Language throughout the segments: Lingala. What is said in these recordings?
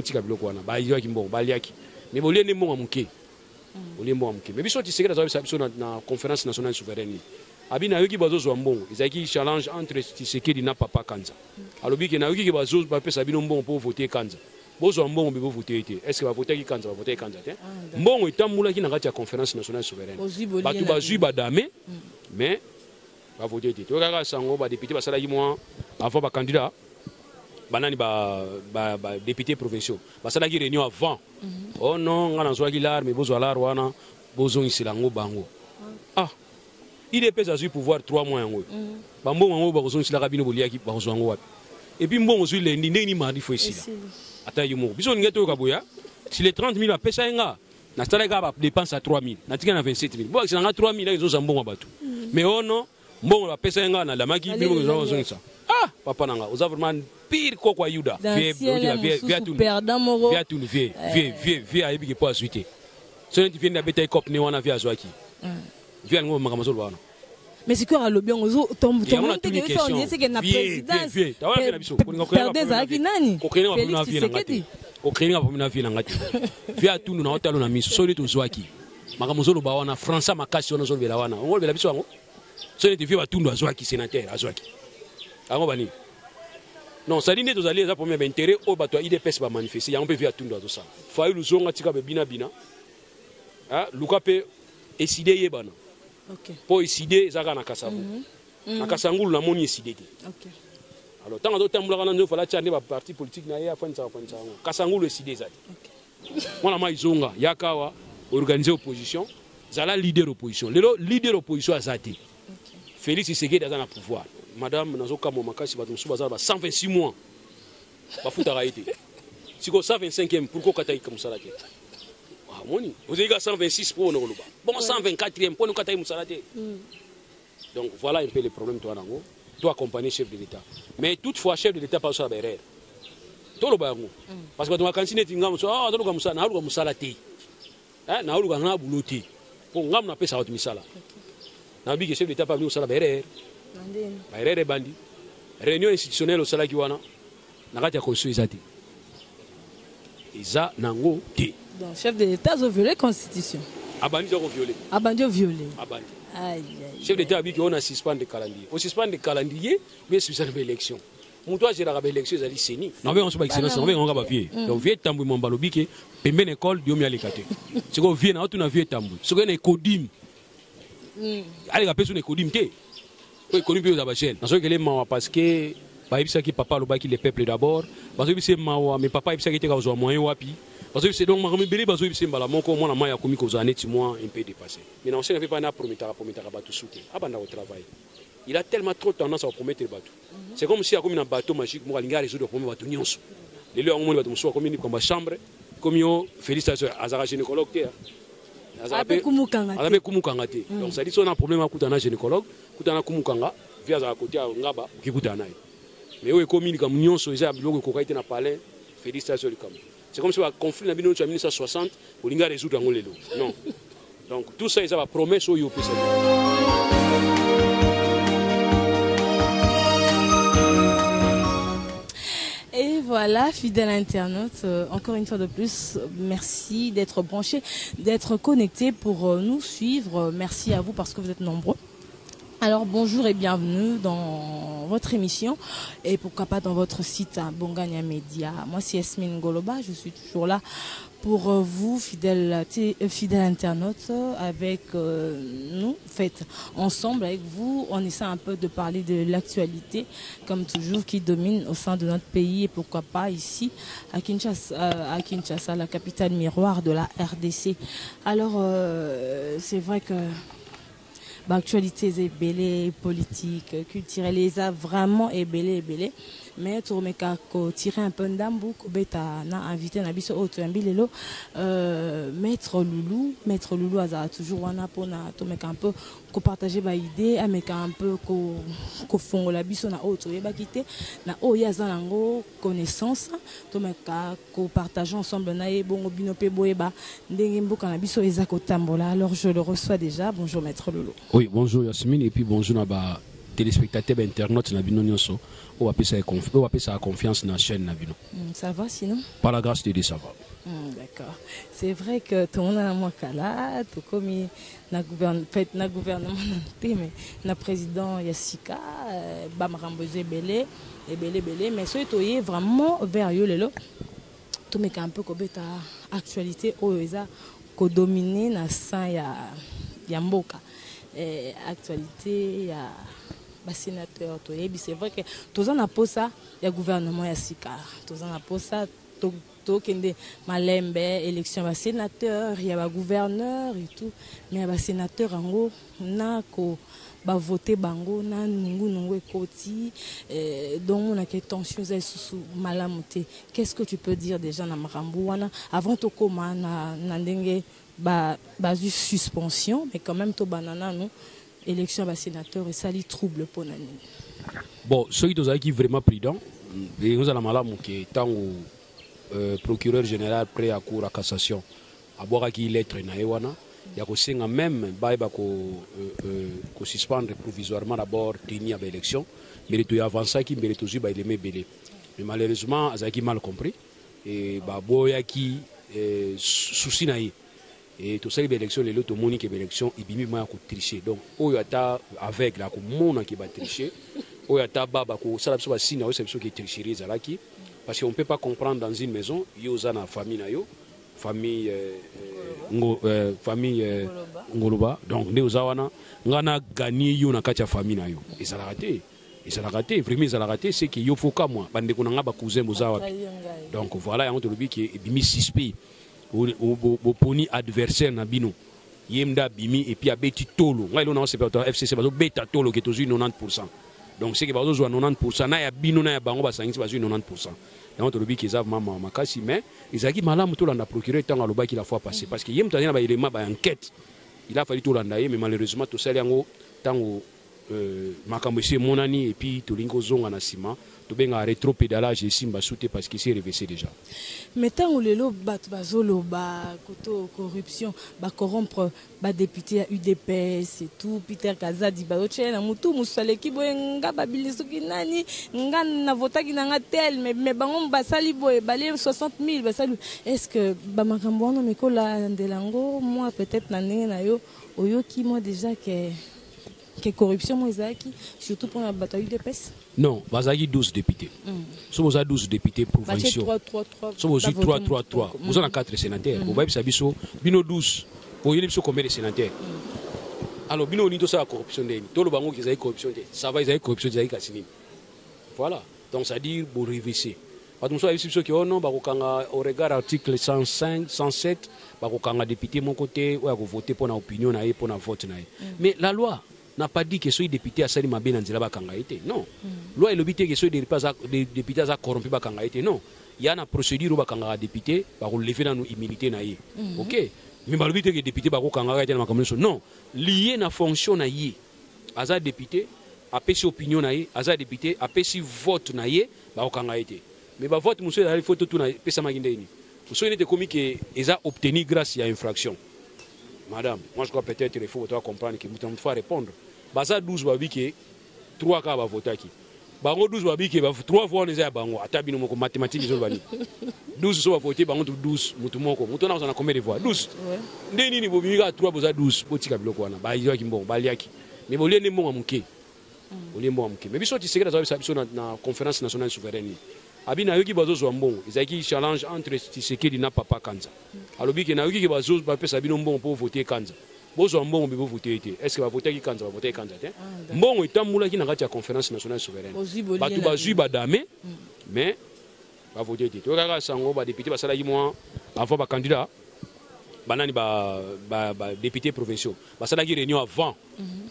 Botika biloko wana, baliaki mbongo, baliaki. Mais bolie nde mbongo ya moke. Bolie mbongo ya moke. Mais biso Tshisekedi azalaki biso na conférence nationale souveraine. Abi nayoki bazozwa mbongo. Ezalaki challenge entre Tshisekedi na papa Kanza. Alobi ke nayoki ke bazo bapesa bino mbongo po voter Kanza. Bozwa mbongo mpe bovote ye te. Est-ce que bavotaki Kanza? Bavotaki Kanza te. Mbongo etambulaki na kati ya conférence nationale souveraine. Bato bazwi badame, mais bavote te. Toyokaka sango ba député basalaki mwa avant ba candidat banani ba député provinciaux basalaki réunion avant. Oh non, nga nazwaki l'arme, bozwa l'arme wana bozongisela yango bango. Ah, UDPS azwi pouvoir 3 mois yango. Bambongo yango bakozongiselaka bino boliaki bakozwa yango wapi? Et puis mbongo ozwi lundi, ndenge ni mardi faut esila. Ata yo moko. Biso olingi toyoka boya. Si les 30 000 bapesa ye nga, nasalaki kaka ba dépense ya 3 000. Natika na 27 000. Bobakisela nga 3 000 ezozwa mbongo ya bato. Mais oh non, mbongo bapesa ye nga nalamaki bino bozongisa. Ah, papa na nga, oza vraiment pire koko ya Yuda. Vie atunu vie, vie, vie, vie ayebi ke po azwi te. Soki neti vie nde abetaki cope ne wana vie azwaki. Vie alingo makambo azoloba wana. Mais sikoyo alobi yango ozotombotekeseke na présidence perde ezalaki nani? Félix Tshisekedi. Kokreninga problème na vie na nga te. Vie atundu na otalo na miso soki neti ozwaki makambo ozoloba wana français makasi wana ozolobela wana ongolobela biso yango soki neti vie batundu azwaki sénateur azwaki yango banini non sadi nde tozali eza problème ya baintérêt oyo bato ya UDPS bamanifeste yango mpe vie atundu azosala. Fayulu zonga tika bebina bina luka mpe eside yebana mpo eside eza kaka na Kasavu. Na Kasangulu namoni eside te. Alors ntango azotambulaka na nzoto fala tia nde baparti politique na ye afandisaka fandisaka yango. Kasangulu eside eza te. Mwana mai zonga yaka awa organiser opposition, zala leader opposition. Lelo leader opposition aza te. Félix Tshisekedi aza na pouvoir. Madame nazokamwa makasi bato mosusu baza ba 126 mois bafutaka ye te. Siko 125e pourquoi okataki mosala te? Moni ozali ka 126 mpo na koloba bongo 124e mpo na okataki mosala te. Donc voilà un peu le problème toi nango to accompagner chef de l'État. Mais toutefois chef de l'État pas sur la erreur. Toloba yango. Parce que bato bakanisi neti nga mosusu, ah, azoluka mosala, naoluka mosala te. Eh, naoluka nga boulot te. Po nga napesa bato misala. Nayebi ke chef de l'État pas kosala ba erreur. Ba erreur ebandi. Réunion institutionnelle osalaki wana na kati ya constitution eza te. Eza nango te. Donc chef de l'État a violé constitution. Abandi za ko violer. Abandi o violer. Abandi. Aïe aïe. Chef d'État abiki on a suspendre calendrier. O suspendre calendrier ou bien suspendre l'élection. Mutu agéraka ba élection ezali CENI. Na benga so ba excellence, na benga ba vieux. Donc vieux Tambwe Mwamba alobi ke pembeni école diomi aleka te. Siko vieux na otuna vieux Tambwe. Siko na écodim. Aleka pe so na écodim te. Po écodim pe za ba jeune. Nazo kele mawa parce que bayebisaki papa alobaki le peuple d'abord. Bazoyebisa mawa mais papa ayebisaki te kozwa moyen wapi. Bazoyebisa donc makambo ebele bazoyebisa mbala moko mwana mai akomi kozala neti moi un peu dépassé. Mais na osenga pe pa na prometaka prometaka bato suke. Abanda ko travailler. Il a tellement trop tendance à promettre bato. C'est comme si akomi na bateau magique moko alingi résoudre problème bato nyonso. Lelo yango moni bato mosusu akomi ni komba chambre komi yo Félix azaka gynécologue te. Azaka pe kumukanga te. Donc ça dit so na problème akuta na gynécologue, kuta na kumukanga, vi azaka côté ya ngaba okikuta na ye. Mais oyo ekomi likambo nyonso eza biloko ekokaki te na palais Félix likambo. C'est comme si ba conflit na bino ya 1960 olingi résoudre yango lelo. Non. Donc tout ça eza ba promesse oyo opesa. Et voilà, fidèle internaute, encore une fois de plus, merci d'être branché, d'être connecté pour nous suivre. Merci à vous parce que vous êtes nombreux. Alors bonjour et bienvenue dans votre émission et pourquoi pas dans votre site Bongania Media. Moi c'est Yasmine Goloba, je suis toujours là pour vous, fidèles internautes, avec nous, faites ensemble avec vous, on essaie un peu de parler de l'actualité, comme toujours, qui domine au sein de notre pays et pourquoi pas ici, à Kinshasa, la capitale miroir de la RDC. Alors, c'est vrai que l'actualité est belle, politique, culturelle, elle est vraiment belle, belle. Mais tourmeka ko tirer un peu ndambu ko beta na invité na biso oyo toyambi lelo, Maître Loulou, Maître Loulou azala toujours wana pona tomeka un peu ko partager ba idée, ameka un peu ko ko fongola biso na oyo toyebaki te, na oyo aza nango connaissance, tomeka ko partager ensemble na ye bongo bino pe boyeba ndenge mboka na biso eza kotambola. Alors je le reçois déjà. Bonjour Maître Loulou. Oui, bonjour Yasmine et puis bonjour na ba Téléspectateur, internaute na bino nyonso oyo bapesaka confiance na chaîne na bino. Ça va sinon? Par la grâce de Dieu, ça va. D'accord. C'est vrai que tout le monde a kala, tout comme na gouvernement, fait na gouvernement mais na président ya sika, ba makambo ebele, ebele ebele, mais soki toye vraiment vers yo lelo, tomeka un peu kobeta actualité oyo eza kodominer na sein ya mboka. Actualité ya basénateur, toyebi, c'est vrai que toza na posa ya gouvernement ya sika, toza na posa tokende malembe, élection ya basénateur, ya bagouverneur et tout, mais ya basénateur yango na ko bavote bango na nungunungu ekoti, donc monaka tension eza lisusu malamu te. Qu'est-ce que tu peux dire déjà na makambo wana avant tokóma na ndenge bazwi suspension? Mais quand même tobanda nanu, élection ya basénateur esali trouble mpo na nini? Bon, soki tozalaki vraiment prudent, ezala malamu ke ntango procureur général près ya cour ya cassation abwakaki lettre na ye wana ya kosenga même bayeba kosuspendre provisoirement d'abord teni ya baélection, mbele toyavançaki, mbele tozwi baelema ebele. Mais malheureusement azalaki mal compris e baboyaki souci na ye e tosali baélection. Lelo tomoni ke baélection ebimi ma ya kotriche. Donc oyo ata aveugle akomona ke batriche, oyo ata baba kosala biso basine aoyesa biso ke tricherie ezalaki, parce qu'on peut pas comprendre, dans une maison, yo oza na famille na yo, famille famille Ngoloba. Donc nde oza wana, nga na gagné yo na kati ya famille na yo, ezalaka te, ezalaka te, vraiment ezalaka te. C'est que yo faut kamwa bandeko na nga, bacousin boza wapi? Donc voilà, yango tolobi ke ebimi suspect. Boponi adversaire na bino, ye nde abimi et puis abeti tolo. Ngai lelo naosepela, to FCC bazobeta tolo ke tozwi 90. Donc c'est que bazozwa 90 na ya bino na ya bango, basangisi bazwi 90. Yango tolobi ke eza vraiment makasi. Mais ezalaki malamu tolanda procureur ntango alobaki la fois passée, parce que ye moto azali na baélément baenquête, il a fallu tolanda ye. Mais malheureusement tosali yango ntango makambo esi emonani et puis tolingi kozonga na nsima, tobengaka rétropédalage, esimba su te parce que esi revese déjà. Mais ntango lelo bato bazoloba koto corruption, bacorrompre badéputé ya UDPS et tout, Peter Kazadi bazotyela na motu mosusu aleki boye, nga babili soki nani, nga navotaki na nga tel, mais bango basali boye, balie 60 000 basali. Est ce que bamakambo wana mekolandela yango mwa peut-être na ndenge na yo oyoki mwa déjà ke corruption mo ezalaki surtout mpona bato ya UDPS? Non, bazalaki 12 députés. So boza 12 députés provinciaux, so bozwi 3 3 3, boza na 4 sénateurs. Bobayebisa biso, bino 12, boyeli biso combien de sénateurs? Alors bino olingi tosala corruption ndeni? Toloba ngo ezali corruption te, ça va, ezali corruption, ezali kasi nini? Voilà, donc c'est à dire borevese. Bato mosusu bayebisi biso ke oh non, bakokanga au regard article 105 107, bakokanga député moko te oyo akovote mpo na opinion na ye, mpo na vote na ye. Mais la loi n'a pas dit que soki député asali mabe na nzela, bakanga ye te. Non, loi elobi te ke soki député aza corrompu, bakanga ye te. Non, ya na procédure oyo bakangaka député, bakolever nanu immunité na ye. Ok, mais balobi te ke député bakokangaka ye te na makambo nyonso. Non, lié na fonction na ye, aza député, apesi opinion na ye, aza député, apesi vote na ye, bakokanga ye te. Mais bavote mosusu ezali, faut totuna epesamaki ndenge nini. Soki neti ekomi ke eza obtenu grâce ya infraction, madame, moi je crois peut-être il faut comprendre que moto na moto faut répondre. Baza 12, babi ke 3 kaka bavotaki, bango 12 babi ke 3 voix wana eza ya bango. Ata bino moko, mathématique ezoloba nini? 12 so bavote bango to 12, motu moko, motu wana akozala na combien de voix? 12. Nde nini bobimi kaka 3, boza 12? Botika biloko wana. Baliaki mbongo, baliaki, mais bolie nde mbongo ya moke, bolie mbongo ya moke. Mais biso Tshisekedi azalaki biso na Conférence nationale souveraine, abi nayoki bazozwa mbongo. Ezalaki challenge entre Tshisekedi na papa Kanza. Alobi ke nayoki ke bapesa bino mbongo mpo vote Kanza, bozwa mbongo mpe bovote ye te. Est ce que bavotaki Kanza? Bavotaki Kanza te. Mbongo etambulaki na kati ya Conférence nationale souveraine, bato bazwi badame, mais bavote te. Toyokaka sango badéputé basalaki mwa avant bacandidat banani, badéputé provinciaux basalaki réunion avant.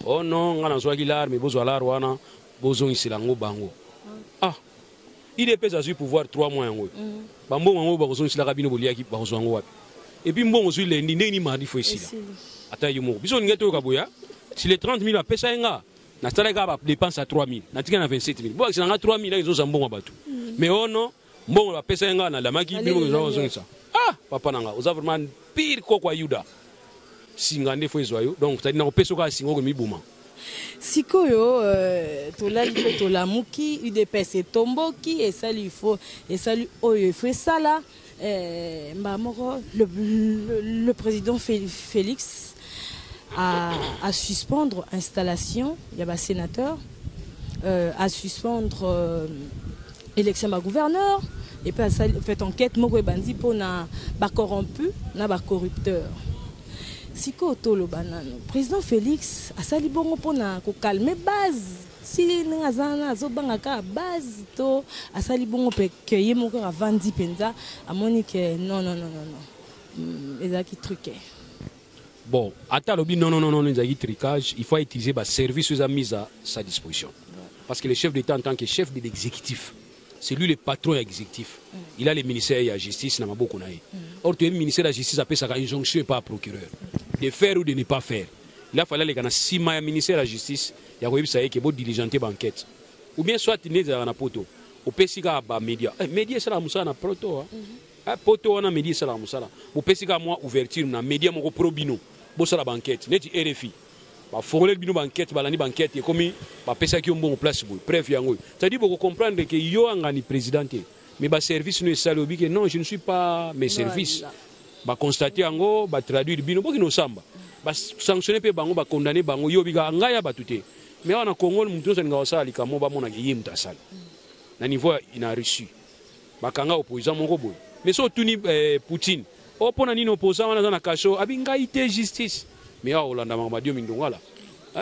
Oh non, nga nazwaki l'argent, bozwa l'argent wana, bozongisela yango bango. Ah, UDPS azwi pouvoir 3 mois yango, bambongo yango bakozongiselaka bino boliaki, bakozwa yango wapi? Et puis mbongo ozwi lundi, ndenge ni mardi faut esila? Ata yo moko, biso olingi toyoka boya. Si les 30 000 apesa ye, nga nasalaki kaka badépense ya 3 000, natika na 27 000, bobakisa nga 3 000, ezozwa mbongo ya bato. Mais ono mbongo bapesa ye, nga nalamaki bino kozongisa. Ah, papa na nga, oza vraiment pire koko ya Yuda. Singa nde faut ezwa yo. Donc c'est-à-dire nakopesa kaka singa oko mibuma. Sikoyo tolali mpe tolamuki, UDPS etomboki, esali ifo, esali oyo ifo esala. Mbala moko le président Félix a suspendre installation ya basénateur, a suspendre élection ya gouverneur et puis asali fait enquête moko ebandi mpona bacorrompu na bacorrupteur. Sikoyo toloba nano, président Félix asali bongo mpona kocalmer base si ndenge aza wana, azobanga kaka base, to asali bongo mpe ke ye moko avandi mpenza, amoni ke non, non, non, non, non, ezalaki truqué? Bon, ata alobi non, non, non, non, ezalaki trucage, il faut utiliser baservice oyo eza mise à sa disposition, parce que le chef d'État en tant que chef de l'exécutif, c'est lui le patron ya exécutif. Il a le ministère ya Justice na maboko na ye. Or toyebi ministère ya Justice apesaka injonction epa procureur de faire ou de ne pas faire. Il a fallu aleka na nsima ya ministère ya Justice ya koyebisa ye ke bodiligenter baenquête ou bien soit nde ezalaka na poto, opesi kaka bamédia. Média esalaka mosala na poto. Poto wana média esalaka mosala. Bopesi kaka mwa ouverture na média moko pro bino, bosala baenquête neti RFI, bafongoleli bino baenquête, balandi baenquête, ekomi bapesaki yo mbongo place boye, preuve yango oyo. C'est-à-dire bokocomprendre ke yo angani président te, mais baservice no esali, obi ke non, je ne suis pas mes services, baconstate yango, batraduire bino, bokende osamba, basanctionne mpe bango, bacondamne bango. Yo obika ngai ya bato te. Mais awa na Congo, motu nyonso alingaka kosala likambo, bamonaka ye moto asala na niveau na Russie, bakanga opposant moko boye. Mais so otuni Poutine o mpo na nini opposant wana aza na kasho, abi ngai te, justice. Mais awa olanda makambo Diomi Ndongala,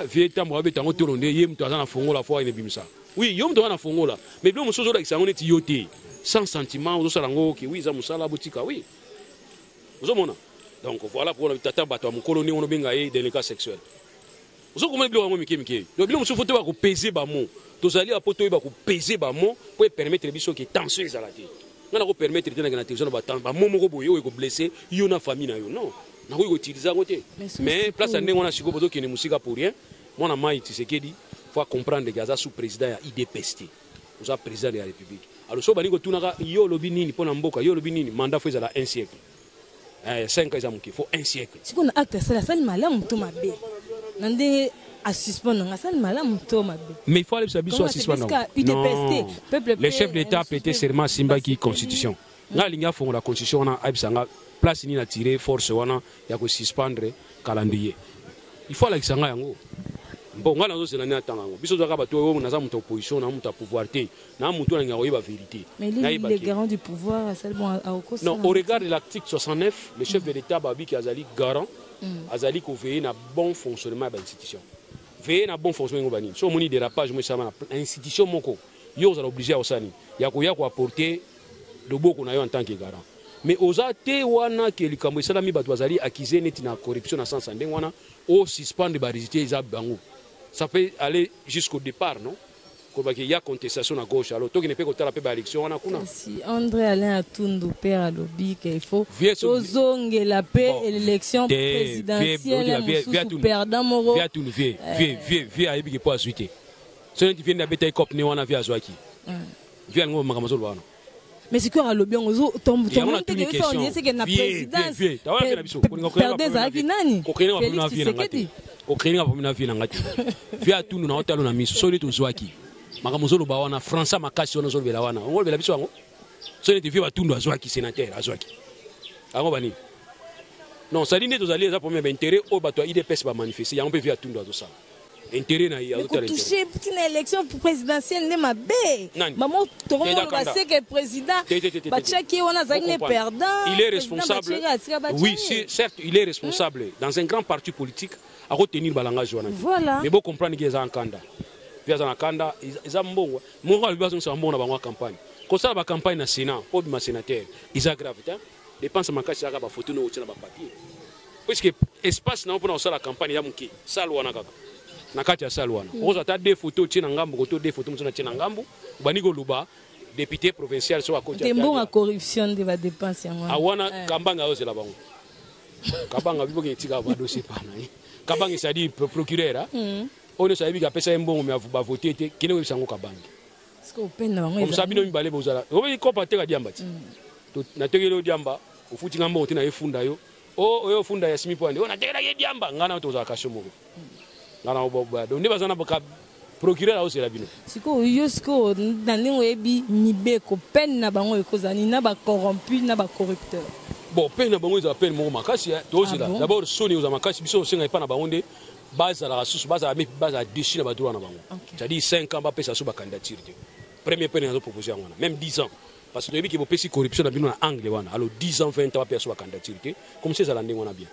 vie ntambo abeta yango tolo nde ye moto aza na fongola, fo akende bimisa. Oui, yo moto aza na fongola, mais biloko mosusu ozolakisa yango neti yo te, sans sentiment, ozosala yango ke oui, eza mosala, botika. Oui, ozomona. Donc voilà pourquoi tata bato ya mokolo ndenge wana obenga ye délinquant sexuel. Ozokomona biloko yango mike mike. Donc biloko mosusu fo toyeba kopese bamo. Tozali apo toyeba kopese bamo po epermettre biso ke tension ezala te. Nga nakopermettre te nake na télévision na bamo moko boye oyo ekoblesse yo na famille na yo. Non, nakoki koutiliser yango te. Mais place ya ndenge wana, sikoyo bozokende mosika pour rien. Mwana mai Tshisekedi faut comprendre ke aza sous président ya UDPS te, oza président de la République. Alors so balingi kotunaka yo, olobi nini mpo na mboka? Yo olobi nini? Mandat fo ezala un siècle. 5 ans eza moke, faut un siècle. Sikoyo na acte asali, asali malamu to mabe? Na ndenge asuspendre nga, asali malamu to mabe? Mais il faut alebisa biso asuspendre. Non, le chef d'État a prêté serment, asimbaki constitution. Nga alingi afongola constitution wana, ayebisa nga place nini atire force wana ya kosuspendre calendrier. Il faut alakisa nga yango. Bon, nga nazozela nde natanga yango. Biso tozalaka bato oyo, naza moto ya opposition, na moto ya pouvoir te, na moto oyo alingaka koyeba vérité. Mais lui, il est garant du pouvoir, asali bon. Non, au regard de l'article 69, le chef de l'État babiki azali garant, azali koveiller na bon fonctionnement ya bainstitution. Veiller na bon fonctionnement yango banini? So omoni dérapage mo esalama na institution moko, yo ozala obligé ya kosala nini? Ya koya koapporter loboko na yo en tant que garant. Mais oza te wana ke likambo esalami, bato bazali accusé neti na corruption na sens ya ndenge wana, osuspendre barésultat eza bango, ça peut aller jusqu'au départ. Non, kolobaki ya contestation na gauche, alors tokende mpe kotala mpe baélection wana kuna. Kasi André Alain Atundu père alobi ke il faut tozongela mpe élection présidentielle mosusu, perdant moko. Vie Atundu, vie ayebi ke mpo azwi te. So neti vie nde abetaki cope ne wana, vie azwaki, vie alingo makambo azoloba wana. Mais sikoyo alobi yango, tomoni na présidence perdant ezalaki nani? Félix Tshisekedi. Kokreninga bapomi na vie na nga te. Vie Atundu na otalo na miso, so neti ozwaki makambo ozoloba wana, français makasi wana ozolobela wana, ongolobela biso yango. So neti vie batundu azwaki, sénateur azwaki yango banini? Non, sadi nde tozali, eza problème ya baintérêt oyo bato ya UDPS bamanifeste yango mpe. Vie Atundu azosala intérêt na ye. Kotouche ntina élection présidentielle nde mabe. Bamo tokomona baseke président batiaki ye wana, azalaki ne perdant. Il est responsable, oui, certes il est responsable. Dans un grand parti politique, akotenir balangage wana. Voilà. Mais bocomprendre ke eza nkanda mpe aza na kanda, eza mbongo moko alobi bazongisa mbongo na bango ya campagne. Kosala bacampagne na Sénat mpo obima sénateur eza grave te. Dépense makasi ezaka bafoto no otia na bapapier, puisque espace na yo mpona kosala campagne ya moke, sale wana kaka na kati ya sale wana okozwa ata deux photo otie na ngambu, koto deux photo mosusu na tie na ngambu, obandi koloba député provincial so akoti. Te, mbongo ya corruption nde badepense yango. Awana Kambanga ayozela bango. Kabanga biboke etika badossier pana ye Kabanga, c'est-à-dire procureur oyo nyonso ayebi apesa ye mbongo, me bavote te, kende koyebisa yango Kabange. Comme ça bino mibale bozala oyebi kopa teka diamba ti natekeli yo diamba, ofuti nga mbongo te, na ye funda yo oyo ofunda ya simi po ande oyo natekelaki ye diamba. Ngai na tozala kasio moko. Nga na donc nde baza na procureur aosela bino. Sikoyo yo, sikoyo na ndenge oyebi mibeko, peine na bango ekozala nini na bacorrompu, na bacorrupteur? Bon, peine na bango ezala peine moko makasi. Tozela. Ah bon? D'abord soni ozala makasi. Biso osenga epa na bango nde bazalaka susu, bazala bazala déçu na badroit na bango. C'est-à-dire 5 ans bapesa so bacandidature te. Premier peine nazopropose yango wana, même 10 ans, parce que toyebi ke bopesi corruption na bino na angle wana. Alors 10 ans, 20 ans, bapesa so bacandidature te, comme ça ezala ndenge wana bien.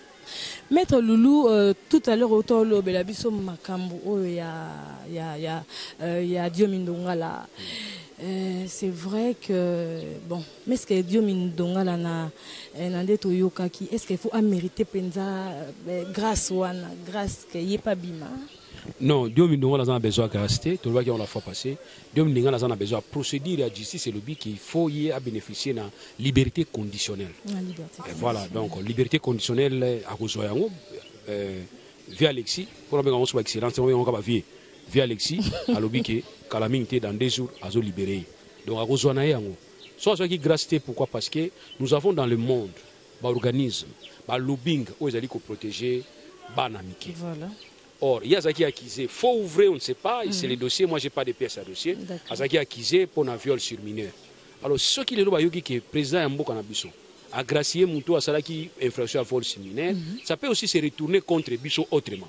Maître Loulou, tout à l'heure otolobela biso makambo oyo ya Diomi Ndongala. C'est vrai que bon, mais est-ce que Diomi Ndongala na nde toyokaki, est-ce qu'il faut amériter mpenza grâce wana, grâce ke ye pa bima? Non, Diomi Ndongala aza na besoin ya grâce te. Tolobaki yango la fois passée. Diomi Ndongala aza na besoin ya procédure ya justice. Elobi qu'il faut ye abénéficier na liberté conditionnelle. Na liberté. Et voilà, donc liberté conditionnelle akozwa yango. Vieux Alexis, mpona benga yango so baexcellence, benga yango kaka bavieux. Vieux Alexis alobi ke kala mingi te, dans 2 jours azolibere ye. Donc akozwa na ye yango. So azwaki grâce te, pourquoi? Parce que nous avons dans le monde baorganisme, balobbying oyo ezali koprotéger bana mike. Or, il y a qui accusé, faux ou vrai, on ne sait pas. C'est les dossiers, moi j'ai pas de pièces à dossier. Azaki accusé pour un viol sur mineur. Alors, ce qui est là, que président ya mboka na biso a gracié mutu asalaki infraction ya vol sur mineur, ça peut aussi se retourner contre biso autrement.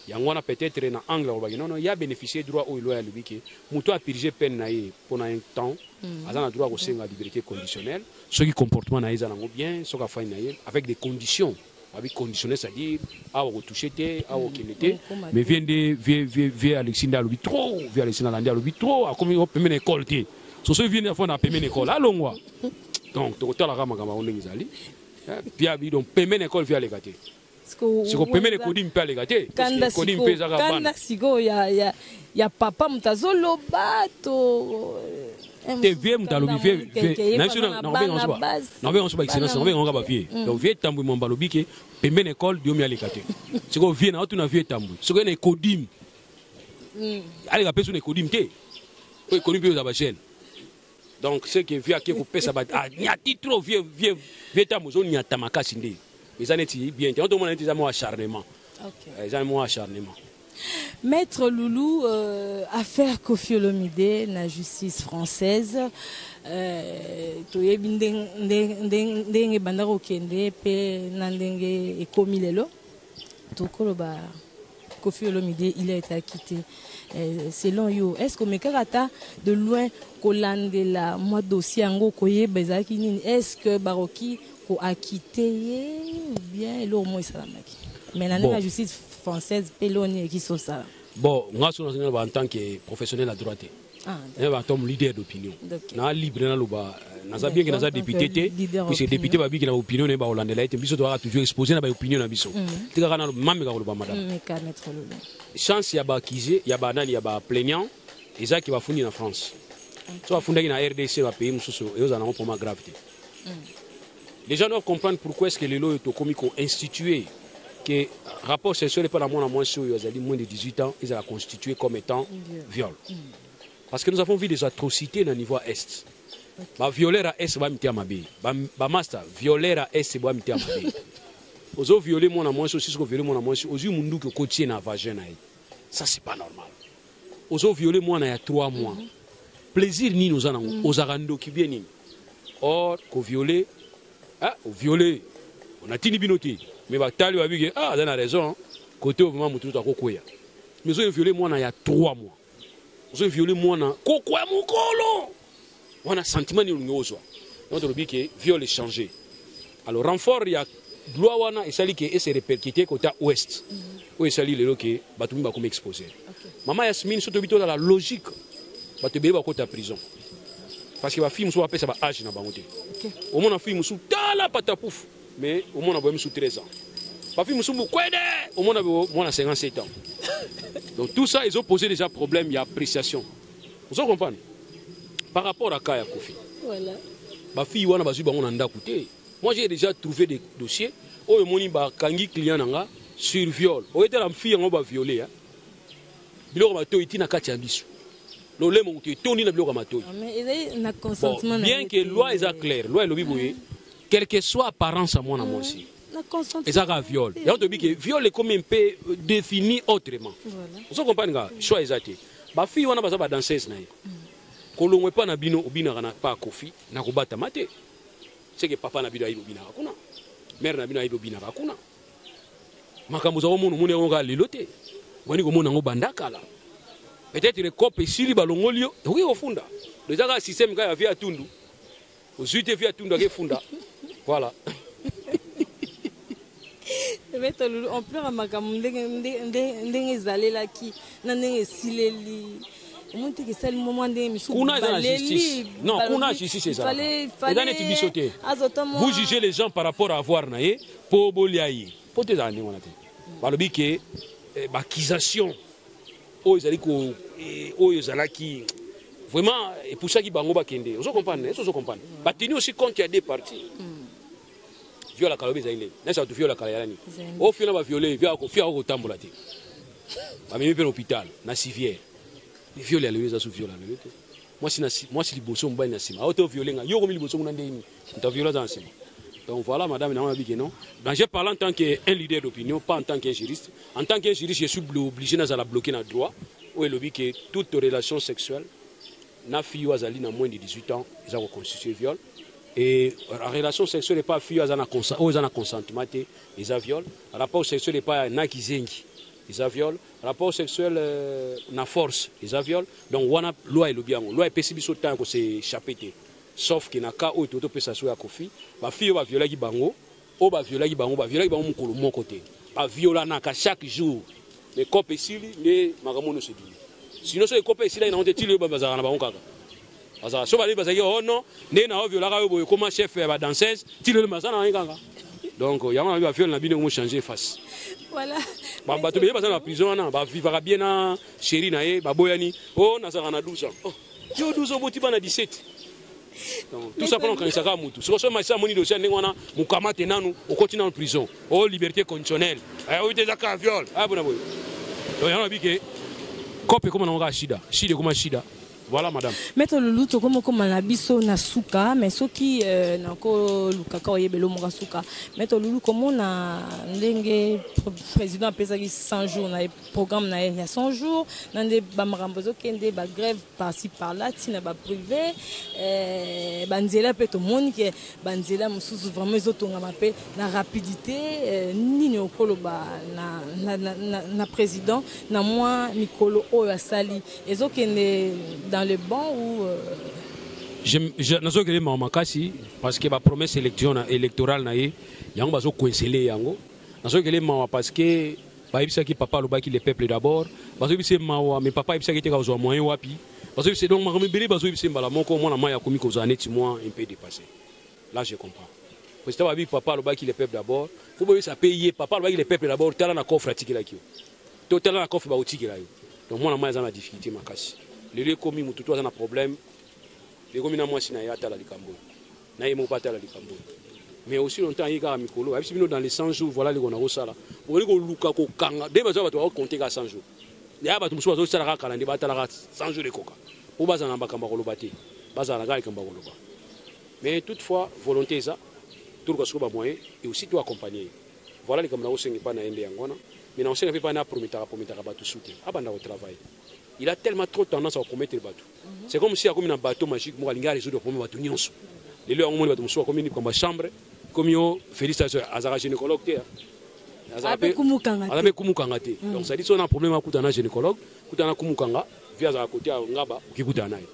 Yango wana peut-être na angle alobaki non, ya bénéficier droit oyo loi alobi ke moto apurge peine na ye mpona un temps, aza na droit kosenga liberté conditionnelle soki comportement na ye eza nango bien, soki afani na ye avec des conditions. Babi conditionnel, c'est-à-dire awa kotouche te, awa okende te. Okoma Mais te. Vieux nde vieux Alexis nde alobi trop. Vieux Alexis nalandi alobi trop, akomi pembeni na école te. So soki vieux nde afanda na pembeni na école, alongwa. Donc tokotalaka makambo yango ndenge ezali. Vieux abi donc pembeni na école, vieux aleka te. Siko pembeni ekodi mpe aleka te. Kanda. Ekodi mpe ezaka bana. Kanda sikoyo ya papa moto azoloba to Te, vieux moto alobi, vieux na biso, nakobenga so baexcellence, nakobenga ngo kaka bavieux. Donc vieux Tambwe Mwamba alobi ke pembeni école Diomi aleka te. Sikoyo vieux na otuna, vieux Tambwe, sikoyo na ekodime aleka mpe so na ekodime te, po ekodime mpe ozala bajeune. Donc ce que vieux ake kopesa, anyati trop. Vieux Tambwe ozoniata makasi nde eza neti bien te. Otomona neti eza mwa acharnement. Eza mwa acharnement. Maître Loulou, affaire Koffi Olomide na justice française, toyebi ndenge banda kokende mpe na ndenge ekomi lelo. Tokoloba Koffi Olomide, il a été acquitté. Selon yo, est-ce que omekaka ata de loin kolandela mwa dossier yango, koyeba ezalaki nini? Est-ce que bakoki koacquitter ye ou bien eloko moko esalamaki? Mais na ndenge ya justice française mpe eloko nini eki sosala? Bon, nga so nazinga en tant que professionnel à droite, en tant que leader d'opinion, na libre naloba. Naza bien ke naza député te, puisque député babiki na opinion na ye, baolandela ye te. Biso toyaka toujours exposé na baopinion na biso. Tikaka na mameka koloba, madame. Chance ya baaccusé, ya banani, ya baplaignant, ezaki bafundi na France. So bafundaki na RDC, bapays mosusu, ezozala nango mpoma grave te. Les gens doivent comprendre pourquoi est-ce que lelo oyo tokomi koinstituer que rapport sexuel epa na mwana mwasi oyo azali moins de 18 ans ezala constitué comme étant viol. Parce que nous avons vu des atrocités na niveau est. Bavioleur ya est bamitia mabe, bamaster violeur ya est bamitia mabe. Ozoviole mwana mwasi, osisi koviole mwana mwasi, ozwi munduki, okotie na vagin na ye. Ça, c'est pas normal. Ozoviole mwana ya 3 mois, plaisir nini oza nango? Ozalaka ndoki bien nini? Or koviole, ah, oviole, onatindi bino te, mais batali babike, ah, aza na raison. Côté oyo vraiment motu moto akokweya. Mais ozoviole mwana ya 3 mois, ozoviole mwana kokwya mokolo wana, sentiment nini olingi ozwa? Donc tolobi ke viol échangé. Alors renfort ya loi wana esali ke ese répercuté kota ouest oyo esali lelo ke bato mingi bakomi exposé. Mama Yasmine, so toyebi, tozala logique, bato ebele bakota prison parce que bafille mosusu bapesa baage na bango te. Omona fille mosusu tala patapouf, mais omona boye mosusu 13 ans, bafille mosusu mokwede, omona mwana 57 ans. Donc tout ça ezoposer déjà problème ya appréciation. Ozo comprendre par rapport à cas ya Koffi? Voilà. Bafille wana bazwi bango na ndako te. Moi, j'ai déjà trouvé des dossiers oyo omoni bakangi client na nga sur viol. Oyetala fille yango baviole, biloko matoi ti na kati ya biso, lolemo moto etondi na biloko ya matoi. Bon, bien que loi eza claire, loi elobi boye, quelle que soit apparence ya mwana mwasi. Eza kaka viol. Yango toyebi ke viol ekomi mpe défini autrement. Ozo comprendre nga? Choix eza te. Bafille wana baza badanseuse na ye. Kolongwa epa na bino, obinaka na pa Kofi na kobatama te. Seke papa na bino ayebi obinaka kuna, mère na bino ayebi obinaka kuna. Makambo oza komona, omoni yango kaka lelo te, obandi komona yango banda kala. Peut-être cope esili, balongoli yo, okoki kofunda. Eza kaka système kaka ya vie ya Tundu. Ozwi te, vie ya Tundu akefunda. Voilà. Maître Loulou, ampleur ya makambo ndenge ezalelaki na ndenge esileli, omoni teke esali mwa ndenge misusu. Kuna eza na justice. Non, kuna justice ezalaka, eza neti biso te. Vous jugez les gens par rapport à avoir na ye mpo bolia ye, mpo te ezala ndenge wana te. Balobi ke baaccusation oyo ezali ko oyo ezalaki vraiment epusaki bango bakende. Ozo comprendre? Ozo comprendre? Bateni aussi compte ya deux parties. Viol akala obi ezali ndenge nasi bato viol akala yala nini oyo fio na baviole fio ako kotambola te, bamemi mpe na hôpital na civière. Viol ya lelo eza su viol ya lelo te. Mwasi liboso, mobali na nsima. Ayo te oviole nga, yo okomi liboso kuna ndenge nini? Moto aviole aza na nsima. Donc voilà, madame, nango nabi ke non. Donc je parle en tant qu'un leader d'opinion, pas en tant qu'un juriste. En tant qu'un juriste, je suis obligé nazala bloqué na droit oyo elobi ke toute relation sexuelle na fille oyo azali na moins de 18 ans eza koconstitue viol, et relation sexuelle epa fille oyo eza na consentement te eza viol, rapport sexuel epa na kizengi eza viol, rapport sexuel na force eza viol. Donc wana loi elobi yango. Loi epesi biso temps ya kos'échapper te, sauf ke na cas oyo totopesa so ya Kofi, bafille oyo baviolaki bango, oyo baviolaki bango, baviolaki bango mokolo moko te, baviolanaka chaque jour. Mais cope esili nde makambo nyonso ebimi. Sinon soki cope esilaki nango te, tili oyo bazalaka na bango kaka bazalaka so balebi bazalaki. Oh non, nde na oviolaka oyo boye, ekoma chef ya badanseuse, ti lelo baza na ye kaka. Donc yango na baviole na bino ekomo changer face. Voilà. Bato beye baza na prison wana, bavivaka bien na chéri na ye, baboyani. O nazalaka na 12 ans. Oh, yo 12 ans, oboti bana 17. Donc, tout ça mpona kokanisa kaka mutu. Soko so magistrat amoni dossier ndenge wana, mokama te, nanu okoti nanu prison o liberté conditionnelle, oyo te eza kaka viol aya bona boye. Donc yango nabi ke cope ekoma nango kaka shida, shida ekoma shida. Voilà, madame. Maître Loulou, tokoma okoma na biso na suka, mais soki nakolukaka oyebela moko suka. Maître Loulou, komona ndenge président apesaki 100 jours na ye, programme na ye ya 100 jours, na nde bamakambo ezokende, bagrève par-ci par-là, ntina baprivé, banzela mpe tomoni ke banzela mosusu vraiment ezotongama mpe na rapidité, nini okoloba na président na mwa mikolo oyo asali? Ezokende dans le bon ou Nazokende mawa makasi parce que bapromesse électorale na ye yango bazocoincele yango. Nazokende mawa parce que bayebisaki papa, alobaki le peuple d'abord. Bazoyebisa mawa, mais papa ayebisaki te kozwa moyen wapi. Bazoyebisa donc makambo ebele, bazoyebisa mbala moko. Mwana mai akomi kozala neti mwa un peu dépassé. Là je comprends président. Babi papa alobaki le peuple d'abord, fo boyebisa mpe ye papa alobaki le peuple d'abord, tala na coffre atikelaki yo to tala na coffre bakotikela yo. Donc mwana mai aza na difficulté makasi. Lelo ekomi motu to aza na problème, ekomi na mwasi na ye atala likambo oyo, na ye moko atala likambo oyo. Mais aussi longtemps aye kaka mikolo ayebisi bino dans les 100 jours, voilà liko na kosala. Bokoli koluka kokanga nde bazwa bato bakokonte kaka 100 jours ya bato mosusu bazosala kaka kala nde batalaka 100 jours ekoka mpo bazala na makambo ya koloba te, bazala na kaka likambo ya koloba. Mais toutefois volonté eza, toluka sikoyo bamoyen et aussi to accompagner ye. Voilà likambo na kosenga epai na ye nde yango wana. Mais na kosenga mpe epai na aprometaka bato su te, abanda kotravailler. Il a tellement trop tendance à promettre bato, c'est comme si akomi na bateau magique moko, alingi arésoudre problème bato nyonso. Lelo yango moni bato mosusu akomi likambo ya chambre, komi yo Félix azalaka gynécologue te. Aza mpe kumukanga te. Donc ça dit so na problème, akutana na gynécologue, kutana na kumukanga vi azalaka kote ya ngaba, oki kutana na ye.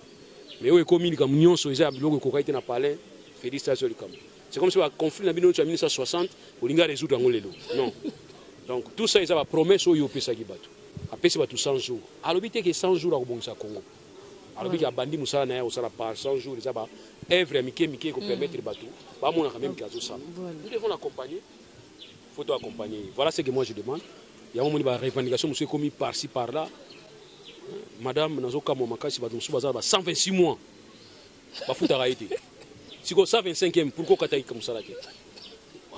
Mais oyo ekomi likambo nyonso eza ya biloko ekokaki te na palais. Félicitation, likambo c'est comme si baconflit na bino nyonso ya 1960 olingi arésoudre yango lelo. Non, donc tout ça eza bapromesse oyo opesaki bato. Apesi bato 100 jours, alobi te ke 100 jours akobongisa Congo. Alobi ke abandi mosala na ye, akosala par 100 jours, eza ba œuvre ya mike mike ekopermettre bato bamonaka même ke azosala. Nous devons l'accompagner, faut to accompagner. Voilà ce que moi je demande. Yango moni barevendication mosusu ekomi par-ci par-là. Madame, nazokamwa makasi, bato mosusu baza ba 126 mois bafutaka ye te. Sikoyo 125e, pourquoi okataki mosala te?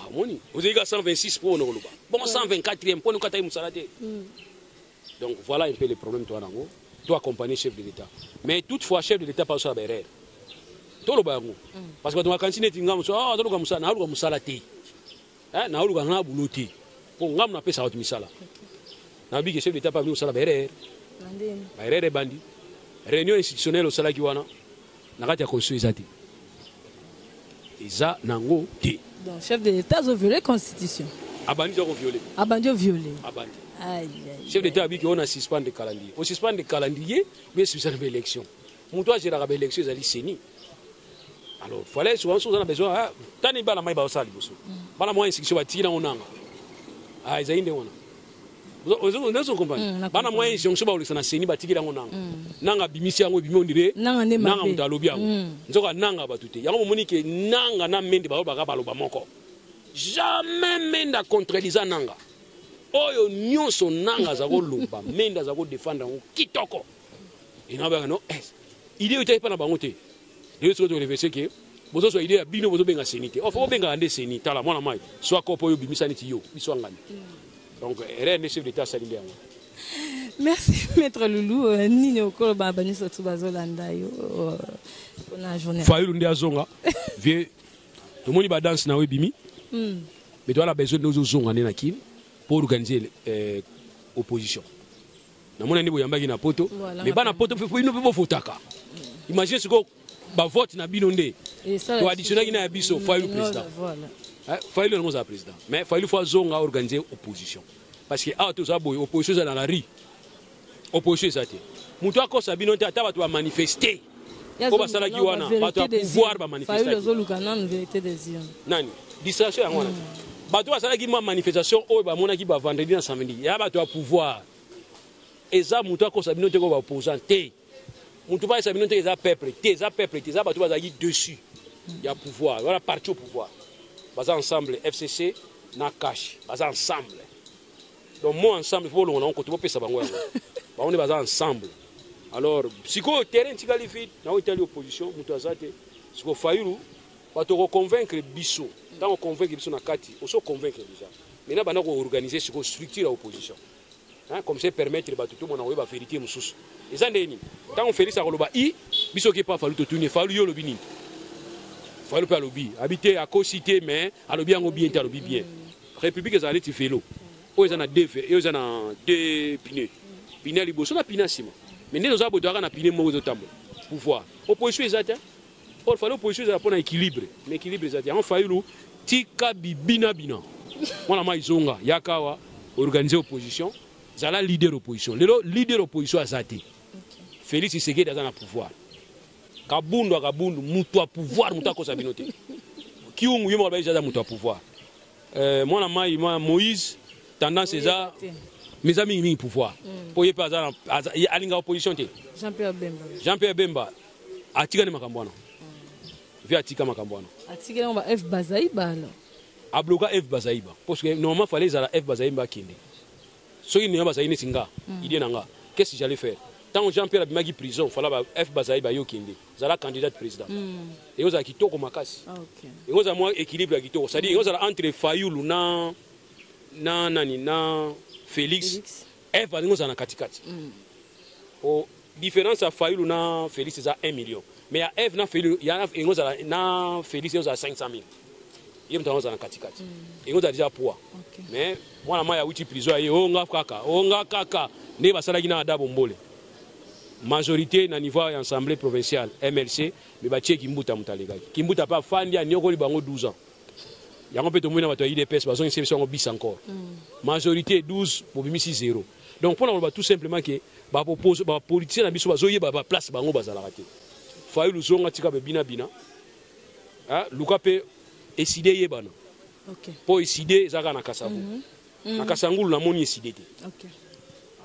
Omoni ozali ka 126 mpo ona koloba bongo 124e mpona okataki mosala te. Donc voilà un peu le problème. Toa nango to accompagner chef de l'État, mais toutefois chef de l'État pasosala baerreur, toloba yango, parce que bato bakanisi neti nga mosu azoluka mosala, naoluka mosala te. Eh, naoluka nga boulot te mpo nga napesaka bato misala. Nayebi ke chef d'état mpe abini kosala baerreur. Baerreur ebandi réunion institutionnelle osalaki wana na kati ya constitution eza te, eza nango te. Donc chef de l'état azoviole constitution. Abandi za koviole. Abandi oviole. Abandi. Chef d'état abiki oyo na suspendre calendrier, osuspendre calendrier bien, suspendre baélection. Moto agéraka baélection ezali CENI. Alors fallait souvent soza na besoin, ah, tani bana mai baosala liboso, bana mwa institution batiki nango nanga. Ah, ezali nde wana ozo comprendre, bana mwa injonction bakolekisa na CENI, batikeli yango nanga. Nanga abimisi yango, ebimi ondire nanga nde nanga moto alobi yango, nzoka nanga bato te. Yango bomoni ke nanga na Mende balobaka baloba moko. Jamais Mende acontredisa nanga. Oyo nyonso nanga aza koloba, Mende aza kodefendre yango kitoko. Enabaka no idée oyo etaki mpa na bango te. Lelo soki toreverse ke bozozwa idée ya bino, bozobenga CENI te. Ofo bobengaka nde CENI. Tala mwana mai, swa kopo oyo obimisa neti yo biso angani. Donc erreur nde chef d'état asali nde yango. Merci, maître Loulou. Nini okoloba banyonso tu bazolanda yo mpona journée? Fayulu nde azonga. Vie, tomoni badanse na yo ebimi, mais toala besoin nde ozozonga nde na Kini pour organiser opposition. Namoni nde boyambaki na poto, mais bana poto bino mpe bovotaka. Imagine sikoyo bavote na bino nde toadditionnaki na ya biso. Fayulu président, Fayulu yango ozala président, mais Fayulu faut azonga organiser opposition, parce que awa toza boye, opposition eza na la rue, opposition eza te. Moto akosa bino te, ata bato bamanifeste po basalaki wana, bato ya pouvoir bamanifeste. Nani distraction yango wana te. Bato basalaki mwa manifestation oyo bamonaki bavendredi na samedi, ya bato ya pouvoir. Eza moto akosa bino te ko baopposant te. Moto bayesa bino te, eza peuple te, eza peuple te, eza bato bazalaki dessus ya pouvoir wana, parti au pouvoir. Baza ensemble, FCC na CACH baza ensemble. Donc mo ensemble, faut bolongo nango kote, bopesa bango yango, bango nde baza ensemble. Alors sikoyo terrain etikali vide na oyo etali opposition, moto aza te. Sikoyo Fayulu, bato koconvaincre biso, ntango convaincre biso na kati, oso convaincre déjà. Maintenant banda koorganiser sikoyo structure ya opposition, hein, comme ça permettre bato tomona koyeba vérité mosusu eza ndenge nini. Ntango Félix akoloba i biso oke pa Fayulu, totuni Fayulu: yo olobi nini? Fayulu mpe alobi abi te, akosi te, mais alobi yango bien te, alobi bien. République ezala neti vélo oyo eza na deux, oyo eza na deux pneus, pneu ya liboso na pneu ya nsima. Mais nde toza boye, toyaka na pneu moko ezotambola, pouvoir. Opposition eza te. Or fallait opposition ezala mpona équilibre, mais équilibre eza te. Yango Fayulu, tika bibina bina, mwana mai, zonga, yaka awa, organiser opposition, zala leader opposition. Lelo leader opposition aza te. Félix Tshisekedi aza na pouvoir. Kabundu akabundu moto ya pouvoir, moto akosa bino te. Kiungu ye moko aza moto ya pouvoir. Mwana mai, mwana Moïse, tendance eza, mais eza mingimingi pouvoir, mpo ye mpe alinga opposition te. Jean-Pierre Bemba. Jean-Pierre Bemba atikani makambo wana, vi atika makambo wana. Atikeli yango ba Eve Bazaiba alors. Abloka Eve Bazaiba, parce que normalement fallait ezala Eve Bazaiba akende. Soki nea bazali neti nga, idée na nga, qu'est-ce que j'allais faire? Ntango Jean Pierre abimaki prison, fala ba Eve Bazaiba, yo kende, zala candidat président, ekozala kitoko makasi. Ekozala mwa équilibre ya kitoko, c'est-à-dire ekozala entre Fayulu na nani, na Félix. Félix. Eve alingi ozala na katikati. Po différence ya Fayulu na Félix eza 1 million, mais ya Eve na Félix, ya ekozala na Félix ezala 500 000. Ye moto azala na katikati, ekozala déjà poids. Mais mwana mai awuti prison, aye onga kaka, onga kaka nde basalaki na Ada Bombole, majorité na niveau ya assemblée provinciale MLC, mais batie Kimbuta, moto alekaki Kimbuta mpe afandi, anyokoli bango 12 ans. Yango mpe tomoni na bato ya UDPS bazongisi biso yango bis encore, majorité 12, bobimisi 0. Donc mpona koloba tout simplement ke bapoliticien na biso bazoyeba baplace bango bazalaka te. Fayulu, zonga, tika bebina bina. Ah, luka mpe ECiDé eyebana, mpo ECiDé eza kaka na Kasavu, na Kasangulu namoni ECiDé te.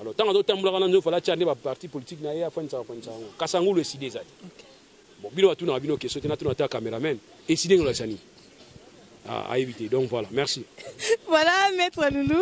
Alors ntango azotambolaka na nzoto, fala tia nde baparti politique na ye, afandisaka fandisaka yango. Kasangulu ECiDé eza te. Bon, bino batunaka bino question te, natuna ata cameraman, ECiDé ngolakisa nini? Ah, ayebi te. Donc voilà, merci. Voilà, Maître Loulou.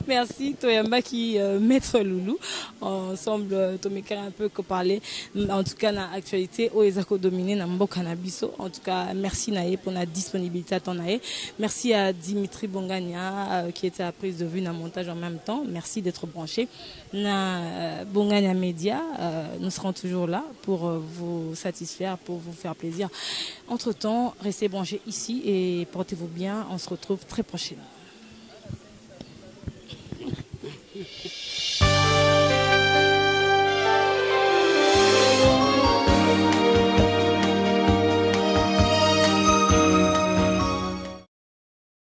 Merci, Toyambaki, Maître Loulou. Ensemble, Tomeka un peu que parler. En tout cas, na actualité, oyo eza dominer na mboka na biso. En tout cas, merci na ye pour la disponibilité à ton na ye. Merci à Dimitri Bongania qui était à la prise de vue na montage en même temps. Merci d'être branché. Na Bongania Média, nous serons toujours là pour vous satisfaire, pour vous faire plaisir. Entre-temps, restez branchés ici et Portez-vous bien. On se retrouve très prochainement.